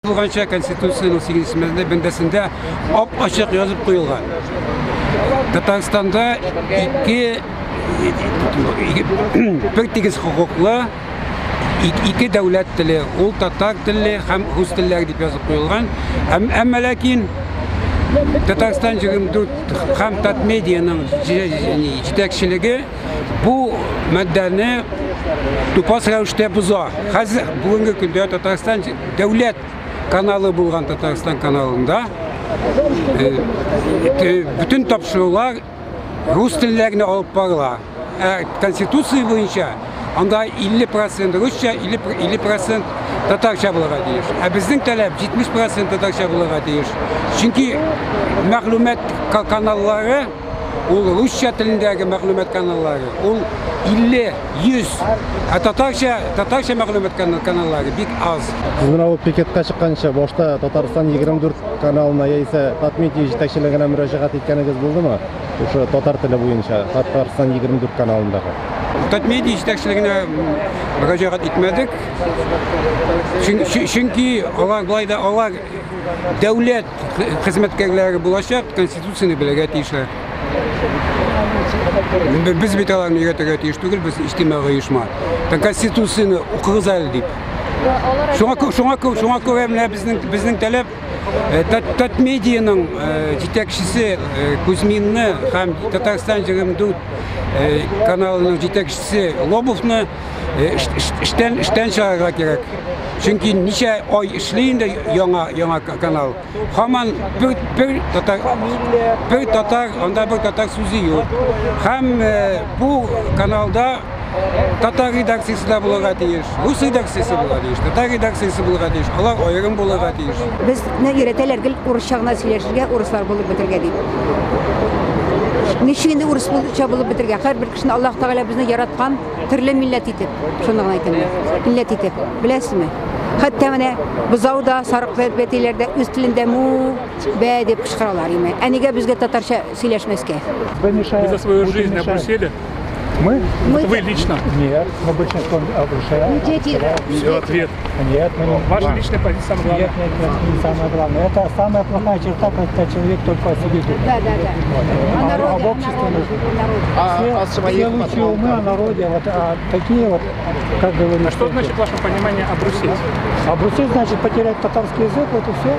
Булганча, Конституциянең 8 маддәсендә ап-ачык язып куелган. Татарстанда ике бер тигез хокуклы ике дәүләт теле, ул татар теле һәм рус телләре дип язып куелган. Әмма ләкин Татарстан 24 һәм Татмедианың җитәкчелеге бу маддәне тупас рәвештә боза. Хәзер бүгенге көндә Татарстан дәүләт каналы булган Татарстан каналында бөтен тапшырулар рус телендә генә алып барыла. Ә Конституция буенча анда 50% русча, 50% татарча булырга тиеш. Ә безнең таләп 70% татарча булырга тиеш. Чөнки мәгълүмат каналлары, ул русча телендәге мәгълүмат каналлары, ул 50, 100, ә татарча мәгълүмат каналлары бик аз. Сез менә бу пикетка чыкканчы башта Татарстан 24 каналына яисә Татмедиа җитәкчелегенә мөрәҗәгать иткәнегез булдымы? Шушы татар теле буенча Татарстан 24 каналындагы. Татмедиа җитәкчелегенә мөрәҗәгать итмәдек. Чөнки алар былай да алар дәүләт хезмәткәрләре булачак, Конституцияне белергә тиешләр. Без бит аларны өйрәтергә тиеш түгел, без иҗтимагый оешма. Конституцияне укыгыз әле дип. Шуңа күрә менә безнең таләп Татмедианың җитәкчесе Кузьминны һәм Татарстан 24 каналының җитәкчесе Лобовны эштән чыгарырга кирәк. Чөнки ничә ай эшли инде яңа канал. Һаман бер татар, анда бер татар сүзе юк. Һәм бу каналда татар редакциясе дә булырга тиеш, рус редакциясе булырга тиеш, татар редакциясе булырга тиеш, алар аерым булырга тиеш. Безне өйрәтәләр гел урысча гына сөйләшергә, урыслар булып бетергә дип. Ничек инде урысча булып бетергә? Һәрбер кешене Аллаһ Тәгалә безне яраткан төрле милләт итеп, шуны гына әйтәм. Милләт итеп, беләсезме? Хәтта менә бозау да, сарык бәтиләр дә үз телендә му, бә дип кычкыралар име. Ә нигә безгә татарча сөйләшмәскә? Вы за свою жизнь обрусели? Мы? Вы лично? Нет, мы большинство обрушаем. Дети. Все, ответ. Нет, мы не... Ваша личная позиция самая главная. Нет, нет, нет, не самое главное. Это самая плохая черта, когда человек только о себе думает. Да, да, да. Вот. А об обществе нужно. Все лучшие умы о народе, вот, а такие вот, как говорится. А что значит в вашем понимании обрусить? Обрусить значит потерять татарский язык, вот и все.